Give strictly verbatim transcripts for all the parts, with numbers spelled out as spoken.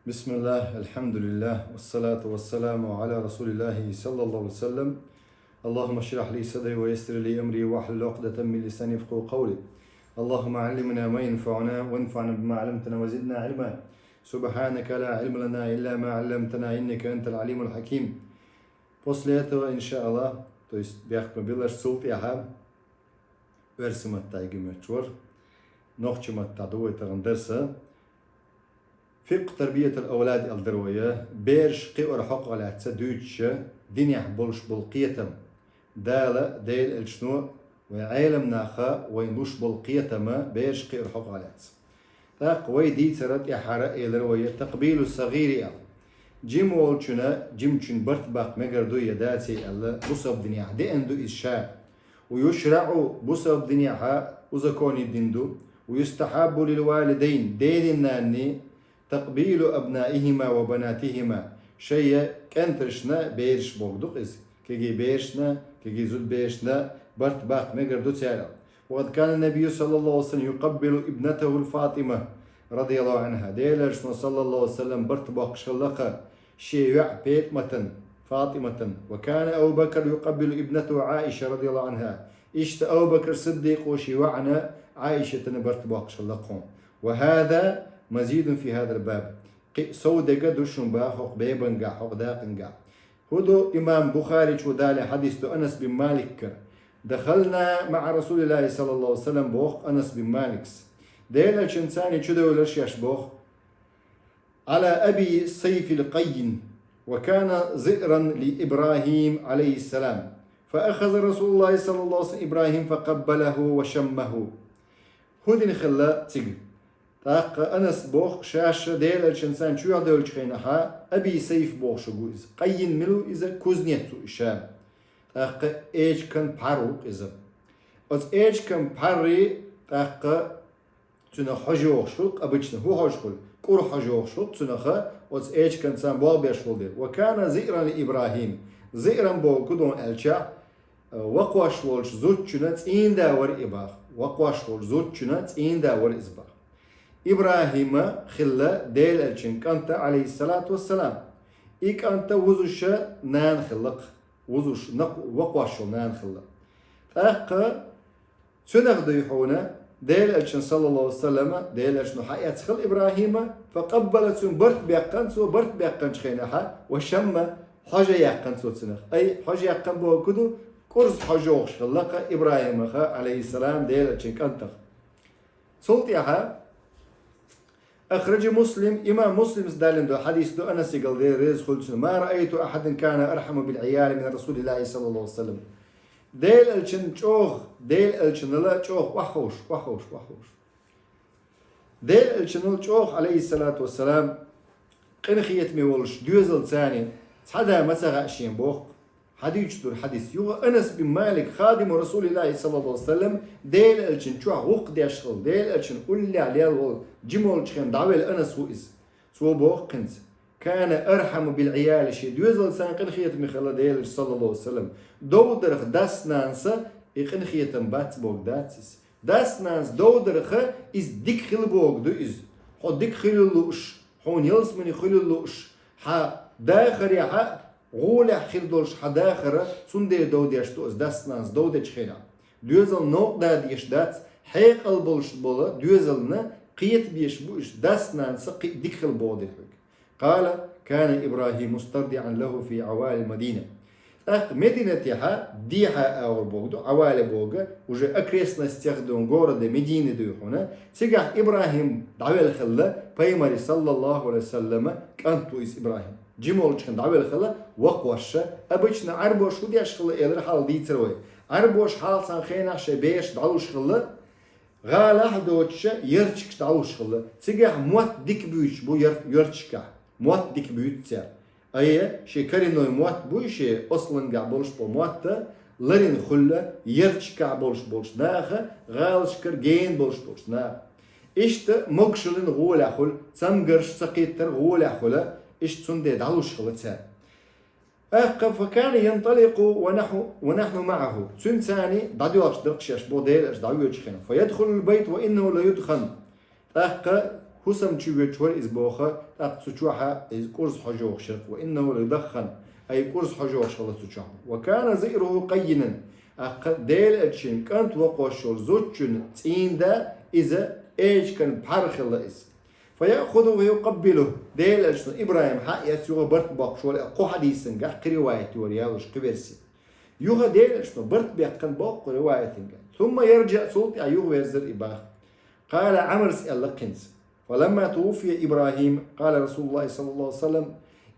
بسم الله، الحمد لله، والصلاة والسلام على رسول الله صلى الله عليه وسلم. اللهم اشرح لي صدري ويسر لي أمري واحلل عقدة من لساني يفقهوا قولي. اللهم علمنا ما ينفعنا وانفعنا بما علمتنا وزدنا علما. سبحانك لا علم لنا إلا ما علمتنا إنك أنت العليم الحكيم. После этого, иншааллах, то есть бехк ма биллар, цул тӀехьа оьрсийн маттахь йигийта моттигаш, нохчийн маттахь ду вай тахана дарс. Фикъху тарбиятил авлад аьлла дар вай, бераш кхиорах хьокъехь лаьцна дуьйцуш, динехь болуш болу кхетам. Дала, Делан элчано, вайн Ӏеламнаха вайна луш болу кхетам бераш кхиорах хьокъехь лаьцна. ТӀаккха вай дийцаран тӀаьхьара элира вай такъбилу сагӀири аьлла. Жима волчунна жимачун барт баккха мегар ду я дац аьлла, бусалба динехь деана ду иза ша. ويشرع, бусалба динехь узаконить дина ду, ويستحب للوالدين, дедин-наннин, تقبيل أبنائهما وبناتهما, шайн кӀенташна, бераш бохург ду-кх иза, кегий берашна, кегий зудаберашна барт баккха мегар ду цара. وقد كان النبي صلى الله عليه وسلم يقبل ابنته فاطمة رضي الله عنها. Делан элчано, саллаллаху Ӏалайхи ва саллам, барт боккхуш хилла-кх шен йоӀ ПетӀаматан, ФатӀиматан. وكان أبو بكر يقبل ابنته عائشة رضي الله عنها. Иштта Абу Бакр Сиддикъо шен йоӀана Ӏайшатана барт боккхуш хилла-кх. وهذا مزيد في هذا الباب. Кхин а сов дерг ду шуна боху хӀокху бабангахь, хӀокху дакъангахь. ХӀун ду имам Бухаричо далийна хьадис ду Анас бин Маликера: دخلنا مع رسول الله صلى الله عليه وسلم, боху Анас бин Малика. Делан элчанца чу девлира шаьш боху. على أبي سيف القين، وكان زئرا لإبراهيم عليه السلام، فأخذ رسول الله صلى الله عليه وسلم إبراهيم فقبله وشمه. ХӀун дина хилла цига? ТӀаккха Анас боху, шаьш Делан элчанца чу девллачу хенахь, Аби Сайф бохуш ву иза. Къаййин мила ву иза? Кузнец ву и ша. ТӀаккха эчиган пхьар ву-кх иза. Оцу эчиган пхьаррий тӀаккха цуьнан хьожа йогӀуш хуьлу, обычно хӀун хьожа хуьлу? КӀур хьожа йогӀуш хуьлу цуьнан, оцу эчиганца болх беш волу дела. وكان زئرا لإبراهيم. Зиъран бохург хӀун ду аьлча, вакхош волчу зудчунна цӀийнда вара и боху. Вакхош волчу зудчунна цӀийнда вара иза боху. ИбрахӀима хилла Делан элчанан кӀант, Ӏалайхиссалату вассалам. И кӀант вузуш нана хилла-кх. Вузуш, накъ-, вакхош волу нана хилла. ТӀаккха цуьнах дуй хьуна, Делан элчано, саллаллаху Ӏалайхи ва саллама, Делан элчано хьаэцна хилла ИбрахӀима, فقبله, цуьнан барт баьккхина цо, барт баьккхинчу хенахь, وشمه, хьожа яьккхина цо цуьнах. Ай, хьожа яьккхина бохург хӀун ду? КӀурза хьожа йогӀуш хилла-кх ИбрахӀимах, Ӏалайхиссалам, Делан элчанан кӀантах. Цул тӀаьхьа أخرج مسلم, имам Муслима далийна долу хьадис ду, Анасигал, Дела реза хуьлда цунна: ما رأيت أحدا كان أرحم بالعيال من رسول الله صلى الله عليه وسلم. Делан элчанна чӀогӀа, Делан элчанал чӀогӀа охьаховш, охьаховш, охьаховш. Делан элчанал чӀогӀа, Ӏалайхиссалату вассалам, къинхетаме волуш доьзалца цхьа а да ма ца хаьа шена боху. Хьадуьйцуш долу хьадис. Юха Анас бин Малик, хадиму Расулиллахи, саллаллаху Ӏалайхи ва саллам, Делан элчанна чохь гӀуллакх деш хилла, Делан элчанан уллехь лелла волу, жима волчу хенахь дӀавелла Анас ву иза. Цо боху кхинца: كان أرحم بالعيال, шен доьзалца къинхетаме хилла Делан элча, саллаллаху Ӏалайхи ва саллам. Довдарх дас-нанас и къинхетам бац бохург дац иза. Дас-нанас довдарх иза дика хила бохург ду иза. Хьо дика хила лууш, хьуна ялсамани хила лууш, хьан дахарехь а, гӀолехь хир долуш хьан дахар, цундела дов деш ду иза дас-нанас дов дечу хенахь. Доьзал новкъа дала дезаш дац, хьекъал болуш болу доьзална кхета безаш бу уьш, дас-нанас кхин а дика хила бохург ду хьоьга. قال: كان إبراهيم مسترضعا له في عوالي المدينة. ТӀаккха Мединатехь, дехьа агӀор бохург ду, Ӏавали бохург, уже окрестностях долу города Медина дуй хьуна, цигахь ИбрахӀим дӀавелла хилла, пайхамаран, саллаллаху Ӏалайхи ва саллама, кӀант ву иза ИбрахӀим. Жима волчу хенахь дӀавелла хилла, вакхош, обычно Ӏарбош хӀун деш хилла элира хьалха дийцира вай. Ӏарбош хьалха цхьана хенахь шайн бераш дӀалуш хилла, гӀалахь а доцуш, ярташкахь дӀалуш хилла. Цигахь мотт дика буьйцуш бу яр-, ярташкахь. Мотт дика буьйцу цара. Ай, шен коренной мотт буй, шен аслангахь болуш болу мотт, ларина хуьлу ярташкахь болуш болчу наха, гӀалашкара гена болуш болчу наха. Иштта могушаллин гӀолехь хуьлу, цамгарш ца кхиттар гӀолехь хуьлу, иштта цундела дӀалуш хилла цара. ТӀаккха فكان ينطلق ونحو-, ونحن معه. Цуьнца дӀадоьлхуш дара-кх шаьш боху Делан элча дӀавоьдучу хенахь. فيدخل البيت وإنه ليدخن. ТӀаккха ХӀусам чу веча вара из боху, тӀаккха цу чохьа из кӀурз хьожа йогӀуш яра. وإنه ليدخن, ай кӀурз хьожа йогӀуш хилла цу чохь. وكان ظئره قينا, тӀаккха Делан элчан кӀант вакхош йолу зудчун цӀийнда иза эчиган пхьар хилла иза. فيأخذه ويقبله, Делан элчано ИбрахӀим хьаэца юха барт боккхуш волу аьлла кху хьадисангахь кхин риваят йора ялуш кхин верси. Юха Делан элчано барт баьккхина боккху риваятангахь. ثم يرجع, цул тӀаьхьа юха верзира и боху. قال عمرو аьлла кхинца. فلما توفي إبراهيم قال رسول الله صلى الله عليه وسلم,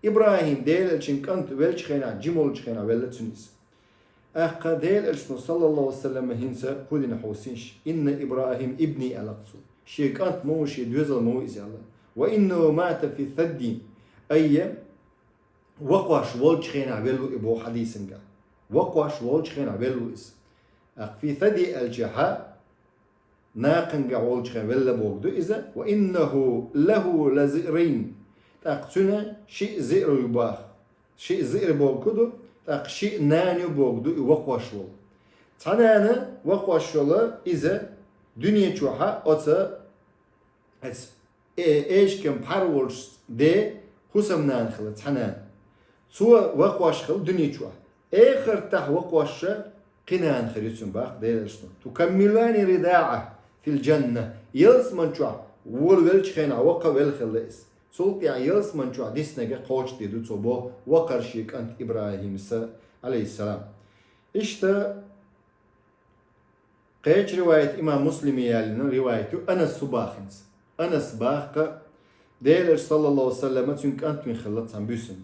ИбрахӀим Делан элчан кӀант веллачу хенахь, жима волчу хенахь велла цуьнан иза. ТӀаккха Делан элчано, саллаллаху алейхи ва саллам, хӀинца кху дина хьовсийша, إن إبراهيم ابني аьлла цо. Шен кӀант ма ву, шен доьзал ма ву иза аьлла. وإنه مات في ثدي, айхьа вакхош волчу хенахь велла ву и боху хьадисангахь. Вакхош волчу хенахь велла ву иза. ТӀаккха في ثدي аьлча хьа, накхангахь волчу хенахь велла бохург ду иза. وإن له لزئرين, тӀаккха цуьнан шиъ зиър ю боху. Шиъ зиър бохург ду, тӀаккха шиъ нана ю бохург ду и вакхош волу. Цхьа нана вакхош йолу иза дуьне чохьа оцу, эс-, э-, эчиган пхьар волчу ден хӀусамнана хилла цхьа нана. Цо вакхош хилла дуьне чохь. Эхартахь вакхош кхин нана хир ю цуьнан боху Делан элчано. تكملان الرضاعة في الجنة. Ялсаман чохь волавеллачу хенахь вакха велла хилла иза. Цул тӀаьхьа ялсаман чохь диснарг кхочушдийр ду цо боху вакхара шен кӀант ИбрахӀимас, алейхиссалам. Иштта кхечу риваят имам Муслима ялийна риваят ю, Анаса боху хӀинца. Анаса боху, Делан элча, саллаллаху алейхи ва саллам, цуьнан кӀант вина хилла цхьана буьйсанна.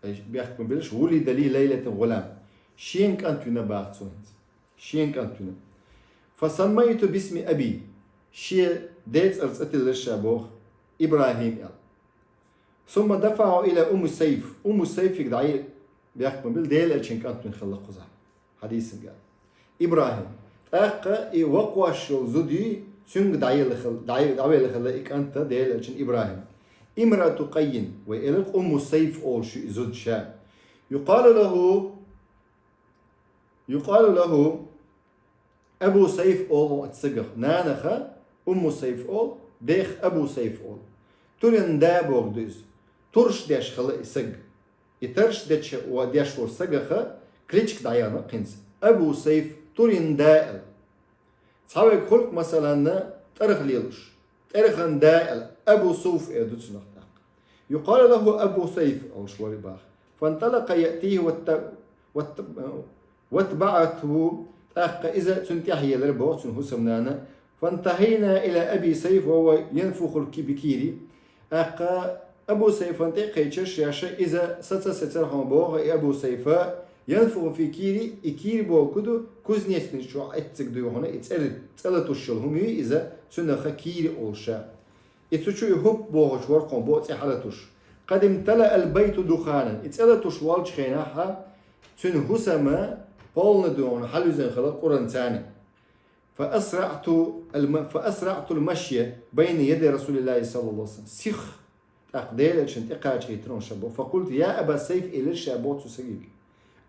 Ай, бехк ма биллалаш, ولد لي ليلة غلام. Шена кӀант вина боху цо хӀинца. Шена кӀант вина. فسميته باسم أبي. Шен ден цӀарах цӀе тиллира ша боху, ИбрахӀим аьлла. ثم دفعه إلى أم سيف. Умму Сайфига дӀа-, бехк ма билла, Делан элчан кӀант вина хилла кхузахь. Хьадисангахь. ИбрахӀим. ТӀаккха и вакхош йолу зуда цуьнга дӀаелла хилла, дӀа-, дӀавелла хилла и кӀант Делан элчан ИбрахӀим. امرأة قيس, вай элира Умму Сайф олуш ю и зуда ша. يقال له يقال له أبو سيف олу оцу цигах. Нанах Умму Сайф олу, дех Абу Сайф олу. Турин да бохург ду иза. Турш деш хилла и саг. И тарш деча ва-, деш волу сагах кличка дӀаяхна кхинца. Абу Сайф, турин да аьлла. Цхьа верг хуьлу-кх, масалан, тӀарах лелош. ТӀарахан да аьлла, Абу Суф эр ду цунах тӀаккха. يقال له أبو سيف олуш вара и боху. فانطلق يأتيه وات-، وات-، واتبعته, тӀаккха иза цунна тӀаьхьа елира боху цуьнан хӀусамнана. فانتهينا إلى أبي سيف وهو ينفخ الك-، بكير. ТӀаккха Абу Сайфан тӀе а кхечира шаьш, иза саца сецира хьуна боху и Абу Сайфа, ينفخ في كير, и кийр бохург ду, кузнечный чохь эцциг дуй хьуна, и цӀе-, цӀе латуш йолу хӀума юй иза, цунах кийр олуш. И цу чу и хӀуп бохучу вара хьуна боху цӀе хьалатуш. قد امتلأ البيت دخانا. И цӀе латуш волчу хенахь, цуьнан хӀусам полна дуьйна хьалаюзина хилла кӀуранца. فأسرعت الم-، فأسرعت المشي بين يدي رسول الله صلى الله عليه وسلم. Сих тӀаккха Делан элчанна тӀекхачийтира ша боху. فقلت: يا أبا سيف, элира ша боху цу сагига.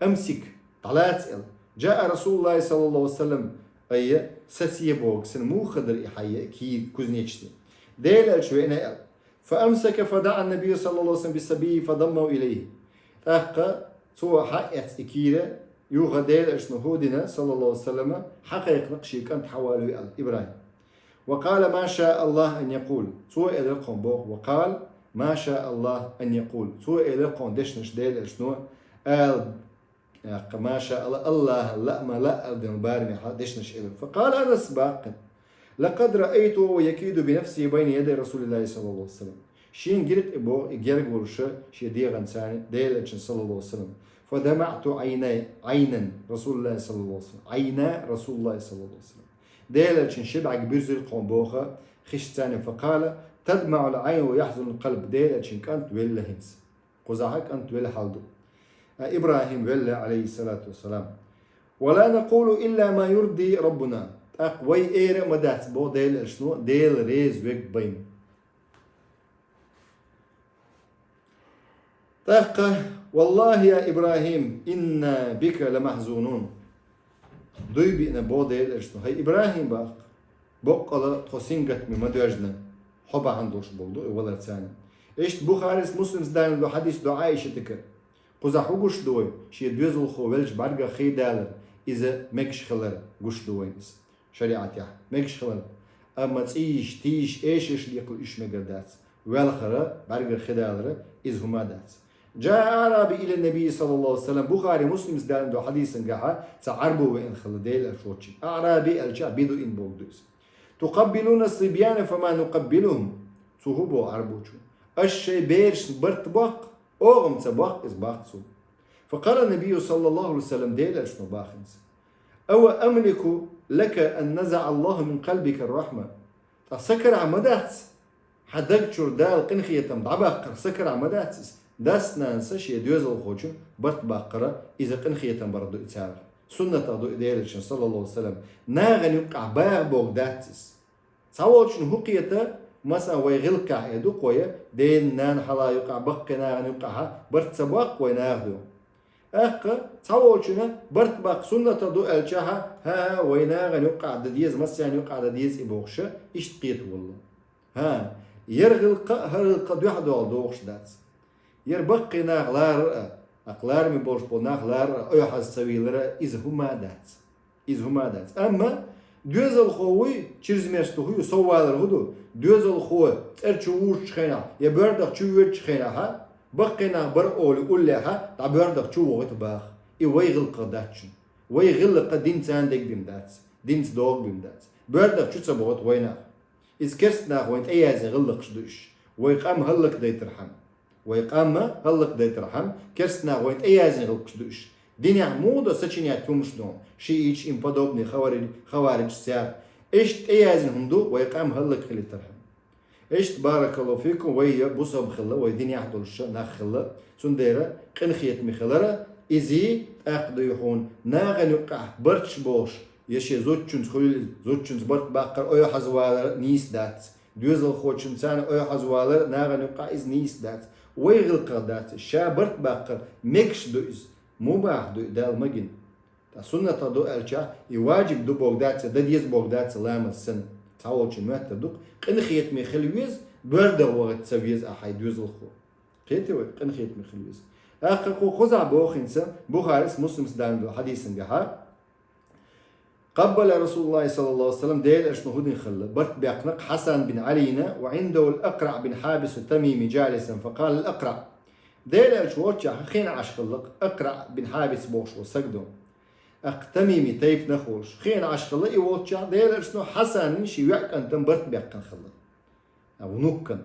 أمسك, дӀалаца аьлла. جاء رسول الله صلى الله عليه وسلم, айхьа саце боху, сан муха хадара и хьан кийра кузнечный. Делан элча веана аьлла. فأمسك فدعا النبي صلى الله عليه وسلم بالصبي فضمه إليه. ТӀаккха цо хьаэцна и кийра, юха Делан элчано хӀу дина, саллаллаху алейхи ва саллама, хьакхайкхина шен кӀант хьавалаве аьлла, ИбрахӀим. وقال: ما شاء الله أن يقول. Цо элира кхуьнга боху: وقال: ما شاء الله أن يقول. Цо элира кхуьнга дешнаш Делан элчано, ала, тӀаккха, ма ша Аллах, Аллаха лаа ма лаьа аьлла дина барамехь дешнаш элира. فقال أنس баккхина: لقد رأيته وهو يكيد بنفسه بين يدي رسول الله صلى الله عليه وسلم. Шена гира-кх и боху, и герга волуш шен дегӀанца Делан элчанна, саллаллаху алейхи ва саллам. فدمعت عيني، عينا رسول الله صلى الله عليه وسلم. عينا رسول الله صلى الله عليه وسلم. Делан элчанан ши бӀаьрг буьззира кхуьнга боху хишца. فقال: تدمع العين ويحزن القلب. Делан элчанан кӀант велла хӀинца. Кхузахь кӀант велла хьал ду. А ИбрахӀим велла, алейхиссалату вассалам. ولا نقول إلا ما يرضي ربنا. ТӀаккха вай эр а ма дац, боху Делан элчано, Дела реза верг бен. ТӀаккха: والله يا إبراهيم إنا بك لمحزونون. Дуй биъна, боху Делан элчано, хӀай ИбрахӀим, баккха, боккъала тхо сингаттаме ма доьжна. Хьо бахьан долуш болу ду и валар царна. Иштта Бухарис, Муслимс далийна ду хьадис ду Ӏайшатага. Кхузахь хӀун гуш ду вай? Шен доьзалхо велча бӀаьргара хи далар, иза мегаш хилар гуш ду вайна иза. ШариӀатехь мегаш хилар. Амма цӀийш, тийш, эшаш лекхал уьш мегар дац. Велхара, бӀаьргара хи далара, иза хӀума дац. جاء أعرابي إلى النبي صلى الله عليه وسلم. Бухари, Муслимс далийна ду хьадисангахьа цхьа Ӏарбо веана хилла Делан Элча волчу. Аъраби аьлча, бидуин боху ду иза. تقبلون الصبيان فما نقبلهم. Цо хӀун боху Ӏарбочо? Аша шайн берашна барт боккху, оха-м ца боккху иза, боху цо. فقال النبي صلى الله عليه وسلم, Делан Элчано боху хӀинца: أو أملك لك أن نزع الله من قلبك الرحمة. Ткъа са карахь ма дац хьан даг чуьра Дала къинхетам дӀабаккхар, са карахь ма дац иза, дас-нанас шен доьзалхочун барт баккхара, иза къинхетам бар ду и царах. Суннатах ду и Делан Элчан, саллаллаху алейхи ва саллям. Нахана юккъехь баха боху дац иза. Цхьаволчун хӀун кхета, масала, вай гӀиллакхехь эр ду-кх вай, ден-ненан хьала юккъехь, баккхий нахана юккъехьа барт ца боккху вай наха дуй. ТӀаккха цхьаволчунна барт баккха суннатах ду аьлча, хӀа, вай нахана юккъехь дан деза, массарна юккъехь дан деза и бохуш, иштта кхета волу. ХӀа, яра гӀиллакх а, хӀара гӀиллакх а дуьхьал догӀу дохуш дац. Яра баккхий нах ларар а, тӀаккха лараме болуш болу нах ларар а, ойхьаза ца вийлар а, иза хӀума дац. Иза хӀума дац. Амма доьзалхо вуй, чрезмерность хӀу ю, сов валар хӀу ду? Доьзалхо цӀера чу вужучу хенахь я боьрдах чу воьдучу хенахьа, баккхий нах бара олий уллехьа, дӀа боьрдах чу вохуьйту баха. И вай гӀиллакхах дац шуна. Вай гӀиллакх а динца цхьаьна дегабина дац, динца догӀу бина дац. Боьрдах чу ца бохуьйту вай нах. Иза керста нах вайн тӀеяздина гӀиллакхаш ду уьш. Вай къам хӀаллакдайтархьама. Вай къам хӀаллакдайтархьама, керста нах вайн тӀеяздина гӀиллакхаш ду уьш. Динехь муха до сочинять хӀумаш ду, шиӀиташ, им подобный, хавари-, хавариджаш, церан. Иштта тӀеяздина хӀума ду вай къам хӀаллакхилийтархьама. Иштта, баракаллаху фикум, вай я бусалба хилла, вай динехь долуш нах хилла. Цундела къинхетаме хилар а, изий тӀаккха дуй хьуна, нахана юккъехь барташ бохуш, я шен зудчуьнца хуьлийла, зудчуьнца барт баккхар, ойхьаза валар нийса дац. Доьзалхочуьнца царна ойхьаза валар, нахана юккъехь иза нийса дац. Вай гӀиллакхах дац, ша барт баккхар мегаш ду иза. Мубахь ду и, Дала магийна. Ткъа суннатах ду аьлча, и ваджиб ду боху дац, дан деза боху дац ламаз санна. Цхьаволчун моьттур ду-кх, къинхетаме хила веза, боьрдах вахийта ца веза ахьа и доьзалхо. Кхетий вай, къинхетаме хила веза. ТӀаккха кху кхузахь боху хӀинца Бухарис, Муслимс далийна долу хьадисангахьа. قبل رسول الله صلى الله عليه وسلم, Делан Элчано хӀу дина хилла, барт баьккхина-кх Хьасан бин Ӏалина, وعنده الأقرع بن حابس التميمي جالسا، فقال الأقرع. Делан Элча волччехь хиъна Ӏаш хилла-кх Акъраъ бин Хьабис бохуш волу саг ду. ТӀаккха тамими тайпанах волуш. Хиъна Ӏаш хилла и волччехь, Делан Элчано Хьасанна шен йоьӀан кӀантана барт баьккхина хилла. А, внуккан.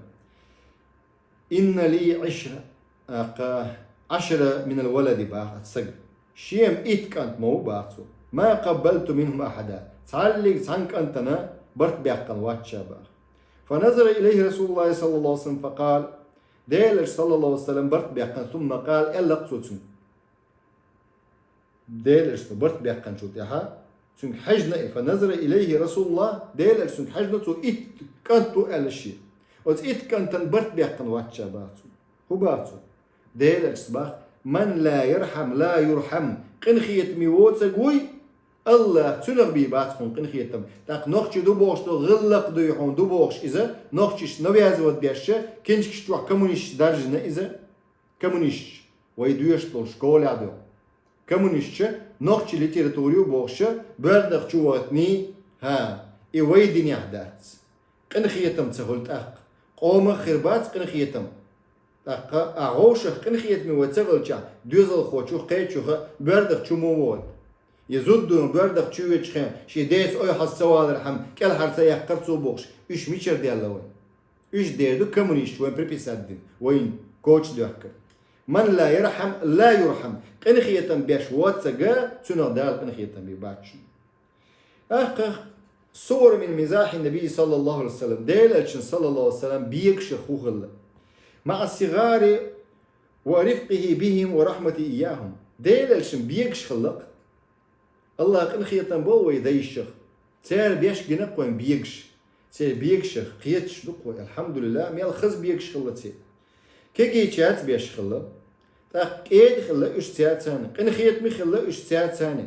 إن لي عشرة, а, кха, عشرة من الولد, баха оцу сага. Шен итт кӀант ма ву, баха цо. ما قبلت منهم أحدا. Цхьаллиг цхьана кӀантана барт баьккхина вац ша, баха. فنظر إليه رسول الله صلى الله عليه وسلم فقال, Делан Элча, саллаллаху алейхи ва саллям, барт баьккхина, ثم قال, аьлла-кх цо цуьнга. Делан Элча барт баьккхинчул тӀаьхьа цуьнга хьаьжна и, فنظر إليه رسول الله, Делан Элча цуьнга хьаьжна, цо итт кӀант ву аьлла шен. Оцу итт кӀантана барт баьккхина вац ша, баха цо. ХӀун баха цо? Делан Элчас баха: من لا يرحم لا يرحم, къинхетаме воцург вуй, АллахӀа цуьнах бийр бац хьуна къинхетам. ТӀаккха нохчий ду бохуш долу гӀиллакх дуй хьуна ду бохуш иза, нохчашца навязывать деш, кинчкаш чохь коммунисташ даржийна иза. Коммунисташ. Вай доьшуш долу школехь ду. Коммунисташ нохчийн литература ю бохуш, боьрдах чу вахийтиний, хӀа, и вай динехь дац. Къинхетам ца хуьлу тӀаккха. Къомах хир бац къинхетам. ТӀаккха а вовшах къинхетаме вай ца хилчахь, доьзалхочух, кхечух а боьрдах чу муха вахийта? Я зудчо боьрдах чу воьдучу хенахь, шен деца ойхьаза ца валархьама, кӀелхьара ца яьккхара цо бохуш, уьш мичара даьлла вайн? Уьш дер ду коммунисташ вайн приписать дина, вайн коча доьхкар. من لا يرحم لا يرحم. Къинхетам беш воцург, цуьнах Дала къинхетам бийр бац шуна. ТӀаккха, صور من مزاح النبي صلى الله عليه وسلم. Делан Элчанан, саллаллаху алейхи ва саллям, бегашех хӀун хилла. مع الصغار ورفقه بهم ورحمته إياهم. Делан Элчанан бегаш хилла-кх. АллахӀа къинхетам бо вай дайшех. Церан беш гина-кх вайн бегаш. Церан бегашех кхеташ ду-кх вай, алхьамдулиллахӀ, мел хаза бегаш хилла церан. Кегийчаьрца беш хилла. ТӀаккха кӀеда хилла уьш цаьрца а, къинхетаме хилла уьш цаьрца а.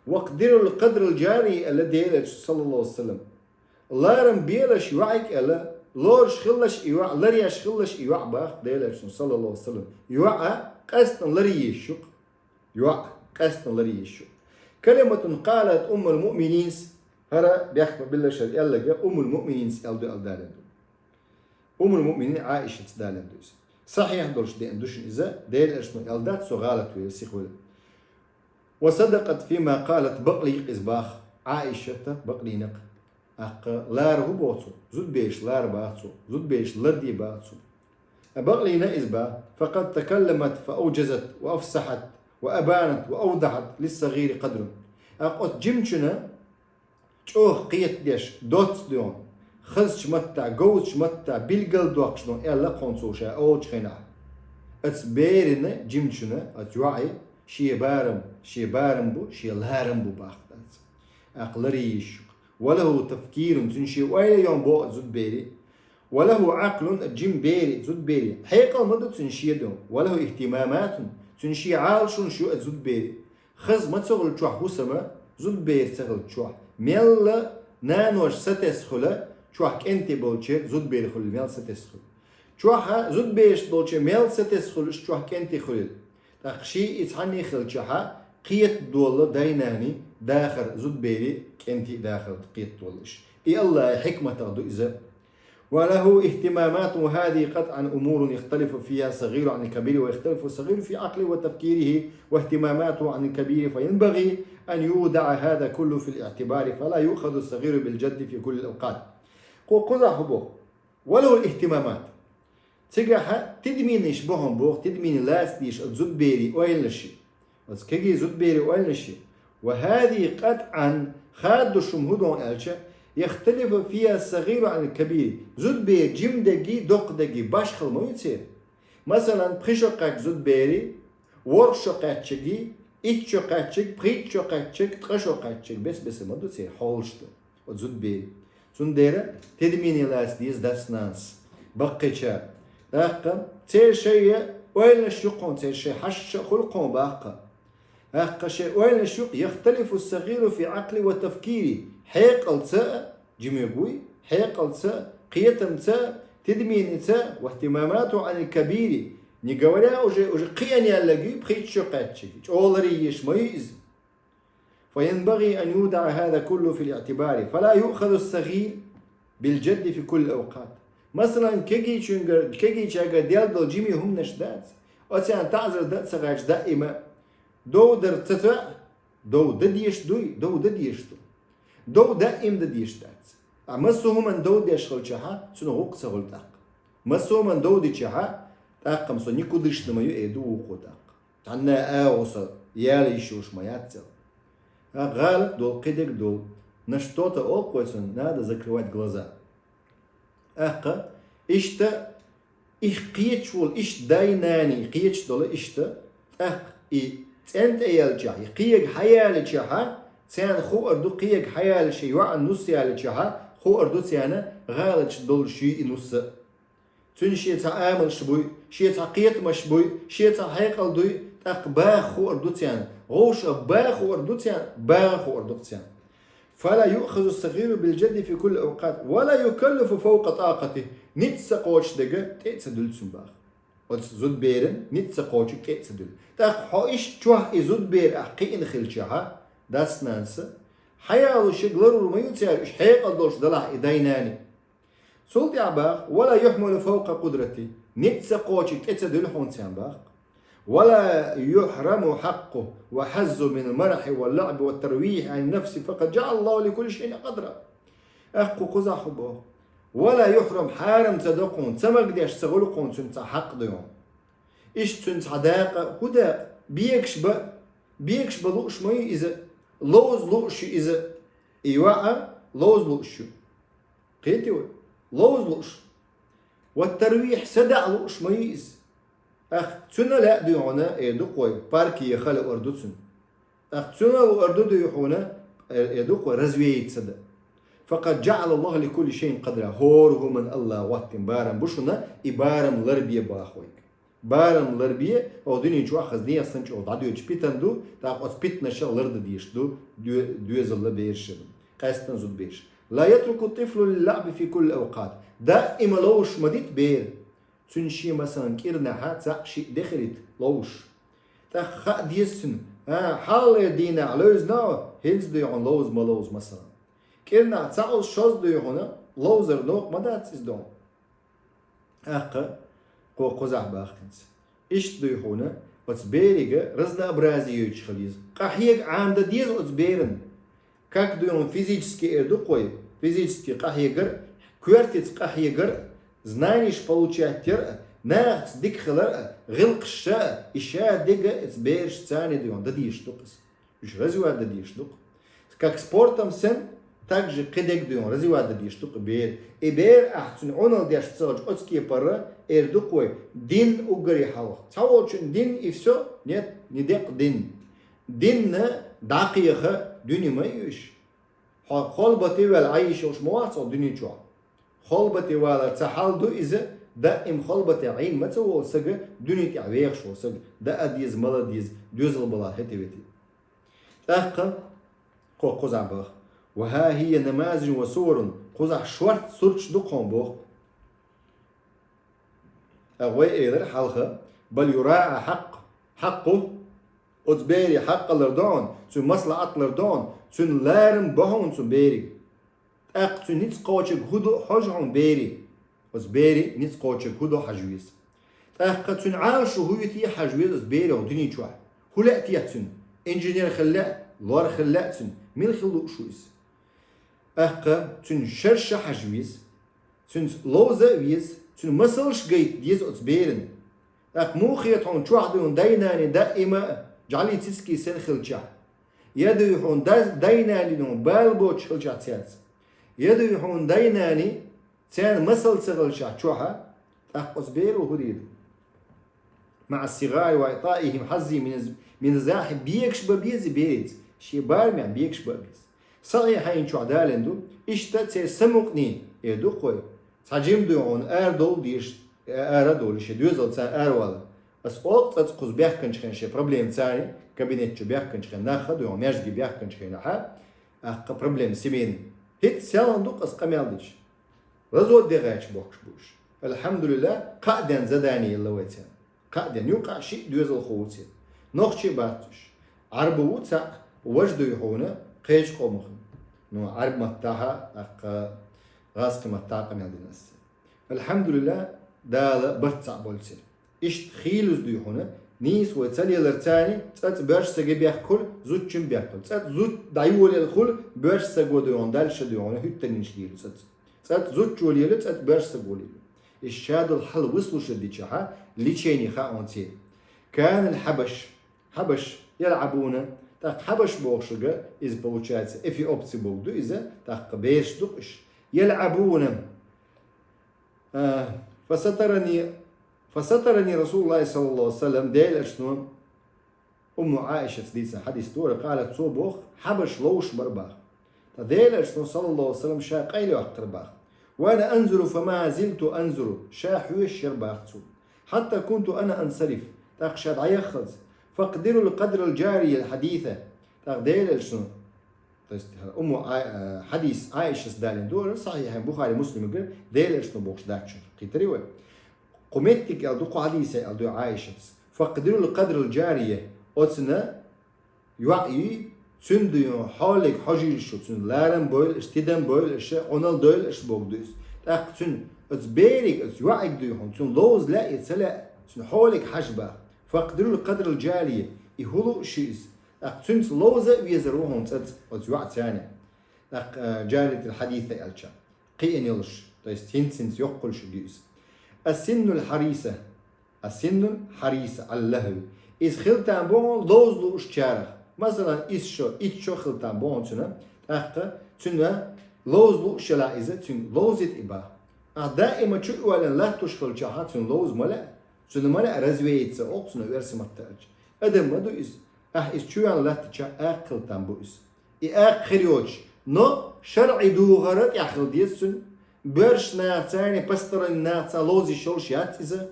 واقدروا القدر الجاري, аьлла Делан Элчано, саллаллаху алейхи ва саллям. Ларам белаш йоӀе-кх, аьлла, Лоруш хилалаш и йоӀ, ларъеш хилалаш и йоӀ бах Делерчун, саллаллаху алейхи ва саллям. ЙоӀ къаьстан ларъеш ю-кх. ЙоӀ къаьстан ларъеш ю. Калиматун къалат уммул муъмининс, хӀара бехк ма биллара шоана аьлларг, уммул муъмининс аьлла ду аьлла далийна ду. Уммул муъминин Ӏаишатс далийна ду иза. Сахьихь долуш деана ду шуна иза, Делерчун аьлла дац, цо гӀалат вела, сиха вела. Ва садакъат фима къалат, бакълийна-кх иза бах, Ӏаишата бакълийна-кх. ТӀаккха лара хӀун боху цо? Зудбераш лара бах цо, зудбераш ларде бах цо. Бакълийна иза бах. Факъад такалламат фа авжазат ва афсахьат ва абанат ва авдахьат лиссагӀири къадрун. ТӀаккха оцу жимачунна чӀогӀа кхетадеш, доцца дуьйна, хазачу маттахь, говзачу маттахь билгалдоккхуш дуьйна аьлла кхунна цо ша олучу хенахь. Оцу берана, жимачунна, оцу йоӀе шен барам, шен барам бу, шен ларам бу бах дац. ТӀаккха ларъеш ю-кх. Ва лахӀу тафкирун, цуьнан шен ойла ю-кх боху зудбери. Ва лахӀу Ӏакълун, жима бери, зудбери. Хьекъал ма ду цуьнан шен дуьйна. Ва лахӀу ихтимаматун, цуьнан шен Ӏалашонаш ю оцу зудбери. Хаза ма ца хуьлу чохь хӀусам, зудбер ца хилча чохь. Мелла наноша сатесна хуьлу, чохь кӀентий болчеран зудбер хуьлу мел сатесна хуьлу. Чохь зудбераш долчеран мел сатесна хуьлу, чохь кӀентий хуьлу. ТӀаккха шен и цхьанна хилчахьа, кхетадолу дай-наний дахар, зудберий, кӀентий дахар кхетадолу уьш. И АллахӀан хьикматах ду иза. وله اهتمامات، وهذه قطعا أمور يختلف فيها الصغير عن الكبير، ويختلف الصغير في عقله وتفكيره واهتماماته عن الكبير، فينبغي أن يوضع هذا كله في الاعتبار، فلا يؤخذ الصغير بالجد في كل الأوقات. Кху кхузахь хӀун боху? وله اهتمامات. Цигахь тидамийнаш бу хьуна боху, тидамийн лаца дезаш оцу зудберийн ойланаш. Оцу кегий зудберийн ойланаш. وهذه قطعا, хаддуш хӀума хӀун ду аьлча, يختلف فيها الصغير عن الكبير. Зудбер жима дерг, доккха дерг башхалла ма ю церан. Масалан, пхи шо кхаьчна зудберий, ворхӀ шо кхаьчнарг, итт шо кхаьчнарг, пхийтта шо кхаьчнарг, ткъа шо кхаьчнарг, бес-бесара ма ду церан хьолаш ду. Оцу зудберийн. Цундела тидамийн лаца деза дас-нанас, баккхийчара. ТӀаккха церан шайн ойланаш ю кхуна, церан шайн хьашт а хуьлу кхуна баккха. ТӀаккха шайн ойланаш ю-кх, يختلف الصغير في عقله وتفكيره. Хьекъалца а, жимиг вуй, хьекъалца а, кхетамца а, тидамийнца а, واهتماماته عن الكبير. Не говоря уже, уже кхиъна яьлларг ю, пхийтта шо кхаьчнарг. ЧӀогӀа ларъеш ма ю иза. فينبغي أن يوضع هذا كله في الاعتبار، فلا يؤخذ الصغير بالجد في كل الأوقات. Масалан, кегийчуьнгара, кегийчаьргара делла долу жимий хӀуманаш дац. Оцарна таӀзар дан а ца гӀерташ даима дов дар ца тоьа, дов дан дезаш дуй, дов дан дезаш ду. Дов даима дан дезаш дац. Ткъа массо а хӀуманна дов деш хилчахьа, цунах гӀуллакх ца хуьлу тӀаккха. Массо а хӀуманна дов дичахьа, тӀаккха-м со никудышна ма ю, эр ду вукхо тӀаккха. Цхьанна а агӀо сан яла йиш йолуш ма яц цо. А, гӀалат долу, кхидерг долу. На что-то олу-кх вай цунна, надо закрывать глаза. ТӀаккха, иштта, и кхеташ волу, иштта дай-наний кхеташ долу иштта, тӀаккха и цӀен тӀе яьллачахь, и кхиерг хьаялийчахьа, царна хуур ду, кхиерг хьаялийча, шен йоӀана нус ялийчахьа, хуур ду царна, гӀалаташ долуш юй и нус а. Цуьнан шен цхьа амалш буй, шен цхьа кхетамаш буй, шен цхьа хьекъал дуй, тӀаккха баха хуур ду царна. ГӀовша баха хуур ду царна, баха хуур ду царна. فلا يؤخذ الصغير بالجد في كل الأوقات، ولا يكلف فوق طاقته. Ницкъ ца кхочуш дерг тӀе а ца дуьллу цунна баха. Оцу зудберан ницкъ ца кхочург тӀе а ца дуьллу. ТӀаккха хьо иштта чохь и зудбер ахь кхиъна хилчахьа, дас-нанас, хьаялош ерг ларур ма ю цара, уьш хьекъал долуш далахь и дай-наний. Цул тӀаьхьа баха: ولا يحمل فوق قدرته. Ницкъ ца кхочург тӀе ца дуьллу хьуна царна баха. ولا يحرم حقه وحظه من المرح واللعب والترويح عن النفس، فقد جعل الله لكل شيء قدرا. ТӀаккха кху кхузахь хӀун боху? ولا يحرم, хьарам ца до кхуна, ца магадеш ца хуьлу кхуна цуьнан цхьа хьакъ дуй хьуна. Иштта цуьнан цхьа дакъа, хӀун дакъа? Бегаш бан, бегаш бан лууш ма ю иза, ловза лууш ю иза. И йоӀ а ловза лууш ю. Кхетий вай? Ловза лууш. والترويح, садаӀа лууш ма ю иза. ТӀаккха цуьнан лаьа дуй хьуна, эр ду-кх вай, парке яха луур ду цуьнан. ТӀаккха цуьнан луур ду дуй хьуна, эр ду-кх вай, развеяться дан. فقد جعل الله لكل شيء قدرا. ХӀора хӀуманна АллахӀа хӀоттийна барам бу шуна, и барам ларбе баха вайга. Барам ларбе, оха дуьнен чохь хаза нехан санна чӀогӀа дӀадоьдуш питана ду, тӀаккха оцу питанашах лардан дезаш ду, доь-, доьзалан бераш а ду. Къаьсттина зудбераш. لا يترك الطفل للعب في كل الأوقات. Даима ловзуш ма дийта бер. Цуьнан шен, масалан, кӀирнахьа цхьаъ-шиъ де хилийта ловзуш. ТӀаккха хаа деза цуьнан, а, хьалхалера дийнахь ловзийна хьо, хӀинца дуй хьуна ловза ма ловза, масалан. КӀирнахь цхьаъ, шозза дуй хьуна, ловзар новкъа ма дац иза доху. ТӀаккха кхо кхузахь боху хӀинца. Иштта дуй хьуна, оцу берига разнообразие йойтуш хила еза. Къахьега Ӏамадан деза оцу берана. Как дуй хьуна физически эр ду кхой, физически къахьегар, коьртаца къахьегар, знаниш получать яр а, нахаца дика хилар а, гӀиллакхаш а, и ша дерг а оцу берашца дуй хьуна дан дезаш ду-кх иза. Уьш развивать дан дезаш ду-кх. Как спортом санна, так же кхидерг дуй хьуна развивать дан дезаш ду-кх бер. И бер ахь цуьнан Ӏуналла деш ца хилча, оцу кепара эр ду кхой, дин уггаре хьалха. Цхьаволчун дин и всё, нет, не декъ дин. Динна дӀакхеха дуьне ма ю уьш. Хьо холбате ваьлла Ӏайша йолуш ма вац хьо дуьне чохь. Холбате валар ца хьал ду иза, даим холбате Ӏийна ма ца волу сага, дуьне тӀехь вехаш волу сага, даа деза, мала деза, доьзал бала хӀетте-ветте. ТӀаккха кхо кхузахь боху. وها هي نماذج وصور, кхузахь шорта сурташ ду кхуьнан боху. ТӀаккха вай элира хьалха, بل يراعى حق، حقه, оцу берийн хьакъ лардо хьуна, цуьнан маслаӀат лардо хьуна, цуьнан ларам бо хьуна цу берийн. ТӀаккха цуьнан ницкъ кхочург хӀун ду хьожа хьуна берийн. Оцу берийн ницкъ кхочург хӀун ду хьажа веза. ТӀаккха цуьнан Ӏалашо хӀун ю те хьажа веза оцу берийн дуьне чохь. ХӀун лаьа те цуьнан? Инженер хила лаьа, лор хила лаьа цуьнан? Мила хила лууш ву иза? ТӀаккха цуьнан шераш а хьажа веза. Цуьнца ловза а веза, цуьнан масалш а гайта деза оцу берана. ТӀаккха муха хета хьуна чохь дуй хьуна дай-наний даима а жӀаьлий, цицкий санна хилчахь? Я дуй хьуна да-, дай-наний дуй хьуна бала боцуш хилчахь цаьрца? Я дуй хьуна дай-наний царна масал ца хилчахь чохь? ТӀаккха оцу беро хӀун дийр ду? مع الصغار وإعطائهم حظهم من الز-، من الزاحف, бегаш бан беза берица, шен барамехь бегаш бан беза. Сахьихьайн чохь далийна ду, иштта церан самукъане, эр ду кхой, цхьа жима дуй хьуна ара довла дезаш, ара а довлий, шен доьзалца ара вала. Ас олу цкъацкъа кхуза баьхкинчу хенахь, шен проблема царна, кабинет чу баьхкинчу хенахь, нах а дуй хьуна маьждиге баьхкинчу хенахь, тӀаккха проблема семейная. ХӀинца селхана ду-кх ас къамел дича. Развод де гӀерташ бохкуш бу уьш. Алхьамдулиллах, кхаа денна задание елла вай царна. Кхаа денна, юкъахь шиъ доьзалхо ву церан. Нохчий бац уьш. Ӏарбо ву цхьаъ, важа дуй хьуна, кхечу къомах. Ну, Ӏарб маттахь а, тӀаккха гӀазкхи маттахь а къамел дина ас церан. Алхьамдулиллах, Дала барт цхьаъ болу церан. Иштта хийлаза дуй хьуна, нийса вай ца лелар царна, цкъацкъа боьрша сага бехк хуьлу, зудчун бехк хуьлу. Цкъацкъа зуда дӀайолаелла хуьлу, боьрша саго дуй хьуна, дальше дуй хьуна, хӀуьттанаш лело цкъацкъа. Цкъацкъа зудчо лело, цкъацкъа боьрша саго лело. Иштта шадолу хьал выслушать дичахьа, лечение хаьа хьуна церан. كان الحبش, хьабаш, يلعبون, тӀаккха хьабаш бохушга, иза получается, эфиопцы бохург ду иза, тӀаккха бераш ду-кх уьш. يلعبون, а, فسترني، فسترني رسول الله صلى الله عليه وسلم, Делан Элчано Умму Ӏаишас дийцина хьадис дора, قالت, цо боху, хьабаш ловзуш бара боху. Ткъа Делан Элчано, صلى الله عليه وسلم, ша къайлаяккхира боху. وأنا أنظر فما زلت أنظر, ша хьоьжуш яра боху цо. حتى كنت أنا أنصرف, тӀаккха ша дӀаяххалц. فاقدروا القدر الجارية الحديثة. ТӀаккха Делан Элчано, то есть, Умму Ӏа-, э, хьадис Ӏаишас далийна дора, Сахьихьайн Бухари, Муслимгара, Делан Элчано бохуш дац шуна, кхийтирий вай. Кху меттиг аьлла ду, кху хьадиса аьлла ду Ӏаишас. فاقدروا القدر الجارية, оцунна йоӀ йий, цуьнан дуй хьуна хьоле хьожийла шу, цуьнан ларам бойла аш, тидам бойла аш, Ӏуналла дойла аш бохург ду иза. ТӀаккха цуьнан оцу берига, оцу йоӀига дуй хьуна, цуьнан ловза лаьа я ца лаьа, цуьнан хьоле хьажа боху. فاقدروا القدر الجارية, и хӀун лууш ю иза. ТӀаккха цуьнца ловза а везар ву хьуна цкъацкъа оцу йоӀца цхьаьна. ТӀаккха, а, جارية الحديثة аьлча, кхиъна йолуш, то есть хӀинца-хӀинца йоккхуьлуш ю иза. السن الحريصة. السن الحريصة على اللهو. Иза хила там бу хьуна ловза луушчарах. Масалан, исс шо, итт шо хила там бу хьуна цуьнан, тӀаккха цуьнан ловза лууш елахь иза, цуьнга ловзийта и боху. Ахь даима чу а оьллина латтош хилчахьа, цуьнан ловза ма лаьа, цуьнан ма лаьа развеяться, олу цунах оьрсийн маттахь аьлча. Адам ма ду иза. Ахь иза чу ваьлла латтича, акха хила там бу иза. И акха хир йоцуш, но шарӀи дугӀара тӀехь хила деза цуьнан. Боьрша нахаца, посторонний нахаца ловза йиш йолуш яц иза.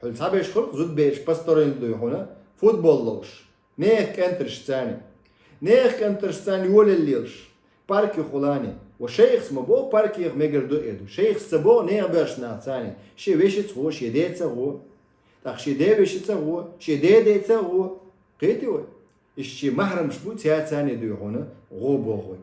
Хьуьлла цхьаберш хуьлу-кх зудабераш посторонний дуй хьуна, футбол ловзуш, нехан кӀентаршца. Нехан кӀентаршца йолаелла лелаш, парк юххулани. Ва шайхас ма бо паркех мегар ду эр ду. Шайхас ца бо нехан боьрша нах царна. Шен вешица гӀо, шен деца гӀо. ТӀаккха шен ден вешица гӀо, шен ден деца гӀо. Кхетий вай? Иштта шен махьрамаш бу, цаьрца царна дуй хьона гӀо бохург.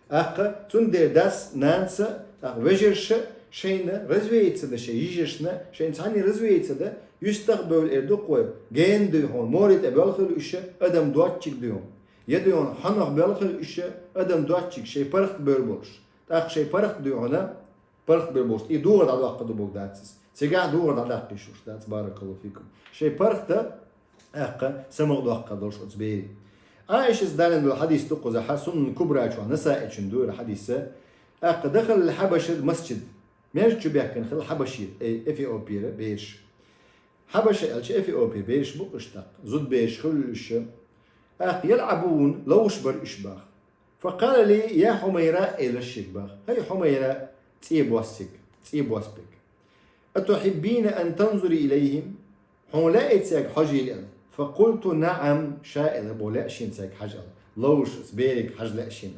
ТӀаккха цундела дас, нанас, тӀаккха вежарша шайна развеяться дан, шайн йижаршна, шайна цхьанне развеяться дан, юьстах бевлла эр ду-кх вай, гена дуй хьона, море тӀа бевлла хила уьш, адам доцчиг дуй хьона. Я дуй хьона, хьанах бевлла хила уьш, адам доцчиг, шайн паргӀат бевр болуш. ТӀаккха шайн паргӀат дуй хьона, паргӀат бевр болуш. И догӀар дӀадоккхур ду бохург дац иза. Цигахь догӀар дӀадаккха йиш йолуш дац, баракаллаху фикум. Шайн паргӀат, тӀаккха самукъадоккхур долуш оцу берийн. Ӏаишас далийна долу хьадис ду кхузахь, Сунан Кубра чохь, Насаичун ду хӀара хьадис. ТӀаккха дахала аль-Хьабашат масджид. Маьждиг чу баьхкина хилла хьабашира, э, Эфиопера бераш. Хьабаша аьлча Эфиопера бераш бу-кх уьш тӀаккха. Зуда бераш хуьлу уьш. ТӀаккха ялӀабун, ловш бара уьш боху. Факъала ли я Хьумайра, элира шега боху. ХӀай Хьумайра, цӀен бос цигахь, цӀен бос бегахь. Атухьиббина ан танзури илайхим? Хьуна лаьий цаьрга хьожийла аьлла. Факъулту наӀам, ша элира боху, лаьа шена цаьрга хьажа аьлла. Ловш, оцу берега хьажа лаьа шена.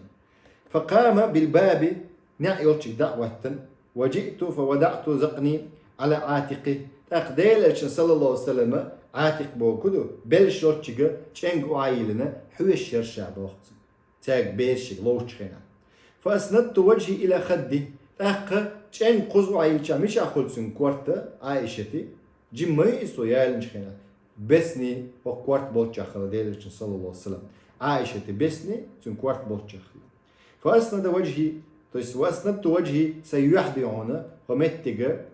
Факъама билбаби, неӀ йолчуьнга дӀа а хӀоьттина, ва жиъту фавадаъту закъни Ӏала Ӏатикъи. ТӀаккха Делан Элчанан, саллаллаху Ӏалайхи ва саллама, Ӏатикъ бохург ду, белш йолчуьнга чӀенга охьайиллина, хьоьшуш яра ша боху цуьнга. Цаьрга бераш шега ловчу хенахь. Фааснадту важхи ила хадди. ТӀаккха чӀенга кхуза охьайиллича мичахь хуьлу цуьнан корта, Ӏаишатан? Жимма ю иза цо ялийначу хенахь? Бесни хӀокху корта болччахь хилла Делан Элчанан, саллаллаху Ӏалайхи ва саллам. Ӏаишатан бесни цуьнан корта болччахь хилла. Фааснада важхи, то есть вааснадту важхи, сайн юьхь дуй хьона, хӀокху меттиге